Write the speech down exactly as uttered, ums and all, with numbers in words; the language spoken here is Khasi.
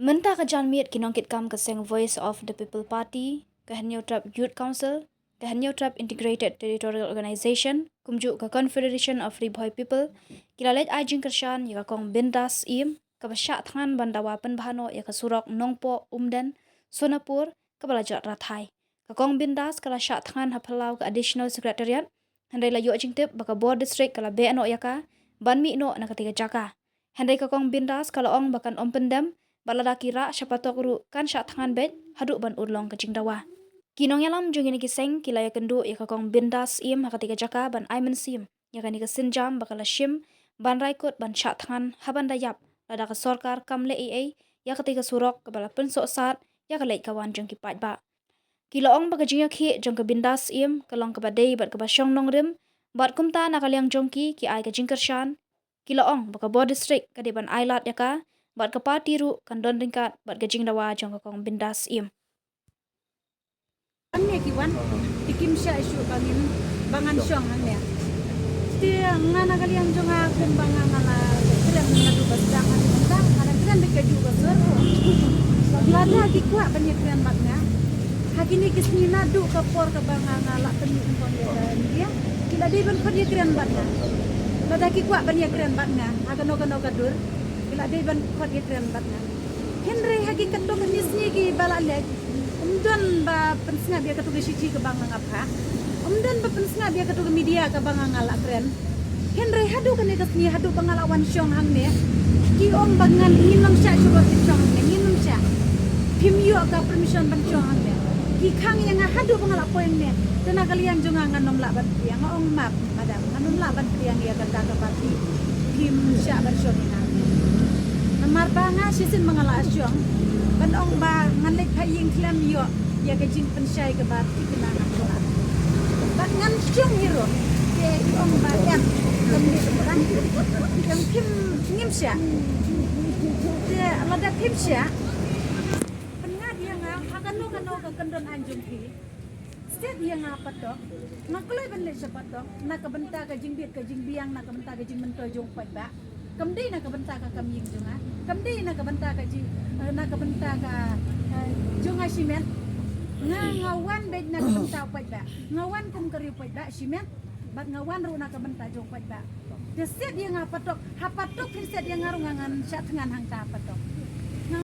Mynta ka janmiet ki nongkitkam ka seng Voice of the People Party, ka Hynñiewtrep Youth Council, ka Hynñiewtrep Integrated Territorial Organization, kumjuh ka Confederation of Ri Bhoi People, ki la leit ai jingkyrshan ïa ka Kong Bindas Syiem, kaba shah thngan ban dawa pynbha noh ïa ka surok Nongpoh Umden, Sonapur, kaba la jot rathai. Ka Kong Bindas ka la shah thngan ha phyllaw ka Additional Secretariat, hynrei la ïoh jingtip ba ka bor district ka la beh noh ïa ka ban mih noh na katei ka jaka. Hynrei ka Kong Bindas ka la ong ba kan ym pyndem, bad lada ki rah sha patok ruh kan shah thngan beit haduh ban urlong ka jingdawa. Ki nongïalam jong kine ki seng ki la ïakynduh ïa ka Kong Bindas Syiem ha katei ka jaka ban ai mynsiem ïa kane ka sienjam ba ka la shim ban rai kut ban shah thngan ha ban da ïap lada ka sorkar kam leh ei ei ïa katei ka surok kaba la pynsohsat ïa ka leit ka wan jong ki paidbah. Ki la ong ba ka jingïakhih jong ka Bindas Syiem ka long kaba dei bad kaba shong nongrim, bad kumta na ka liang jong ki ki ai ka jingkyrshan. Ki la ong ba ka bor district ka dei ban ai lad ïa ka, bad ka party ruh kan don ryngkat bad ka jingdawa jong ka Kong Bindas Syiem. Hangne ki wan, te kim shah shuh ba ngin, ba ngan shong hangne. Te nga na ka liang jong nga kumba nga nga la kren naduh ba sdang haduh mynta, nga la kren beit kajuh ka sur. Lada ki kwah ban ïakren bad nga ha kine ki sngi naduh ka por kaba nga nga la pynmih nyngkong ïa ka media, ki la dei ban khot ïakren bad nga. Lada ki kwah ban ïakren bad nga ha kano kano ka dur, ki la dei ban khot ïakren bad nga. Hynrei ha ki katto katne sngi kiba la leit, ym don ba pynsngap ïa kato ka shithi kaba nga nga phah. Ym don ba pynsngap ïa kato ka media kaba nga nga la kren. Hynrei haduh kane ka sngi haduh ba nga la wan shong hangne, ki ong ba ngan, ngin ym shah shuh ban shong hangne, ngin ym shah. Phim ïoh ka permission ban shong hangne. Ki khang ïa nga haduh ba nga la poi hangne. Te na ka liang jong nga ngan ym lah ban pdiang, nga ong map. Madam, ngan ym lah ban pdiang ïa kata kaba phi, phim shah ban shong ïa nga. Namar ba nga shisien ma nga la shong ban ong ba ngan leit phah ïing khlem ïoh ïa ka jingpynshai kaba thikna, ngan ym lah. Bad ngan shong hi ruh, te i ong ba em, kam leit, em, phim, ngim shah. Te lada phim shah, pynngat ïa nga ha kano kano ka kyndon aiñ jong phi. Stet ïa nga patok, nga kloi ban leit sha patok na ka bynta ka jingbit ka jingbiang, na ka bynta ka jingmyntoi jong u paidbah. Kam dei na ka bynta ka kam ïing jong nga, kam dei na ka bynta ka jing, eh, na ka bynta ka, eh, jong nga shimet. Nga, nga wan beit na ka bynta u paidbah, nga wan kum ka ri u paidbah shimet, bad nga wan ruh na ka bynta jong u paidbah. Te stet ïa nga patok, ha patok phin stet ïa nga ruh nga ngan shah thngan hangta ha patok.